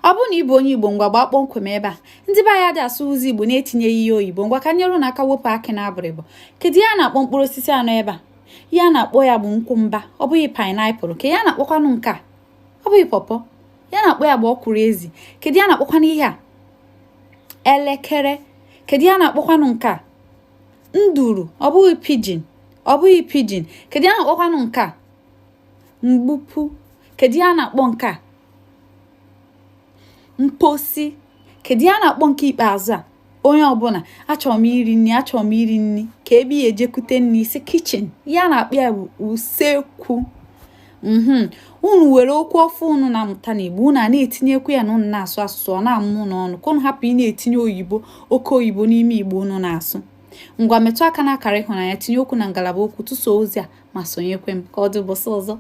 Ọ bụrụ na ị bụ onye Igbo, ngwa gbaa kpọmkwem ebe a. Ndị be anyị adị asụ ụzọ Igbo na-etinyeghị ihe oyibo. Ngwa, ka nyere unu aka wepụ akị na abụrịbụ. Kedu ihe a na-akpọ mkpụrụ osisi anọ ebe a? Ihe a na-akpọ ya bụ nkwụ mba, ọ bụghị pineapple. Ke ihe a na-akpọkwanụ nke a? Ọ bụghị pọpọ. Ihe a na-akpọ ya bụ ọkwụrụ ezi. Kedu ihe a na-akpọkwanụ ihe a? Elekere. Kedu ihe a na-akpọkwanụ nke a? Nduru, ọ bụghị pigeon, ọ bụghị pigeon. Kedu ihe a na-akpọkwanụ nke a? Mgbupu. Kedu ihe a na-akpọ nke a? Mposi. Kedu ihe a na-akpọ nke ikpeazụ a? Onye ọbụla, achọrọ m iri nri, achọrọ m iri nri. Ka ebe ya ejekute nri si kitchen. Ihe a na-akpọ ya bụ usekwu. Unu were okwu ọfụ unu na-amụta n'Igbo, unu a na-etinyekwu ya na unu na-asụ asụsụ, ọ na-amụ unu ọnụ, ka unu hapụ ị na-etinye oyibo, oke oyibo n'ime Igbo unu na-asụ. Ngwa, metụ aka n'akara ịhụnanya, tinye okwu na ngalaba okwu, tụsoo ozi a ma sonyekwe m. Ka ọ dị ụbọchị ọzọ.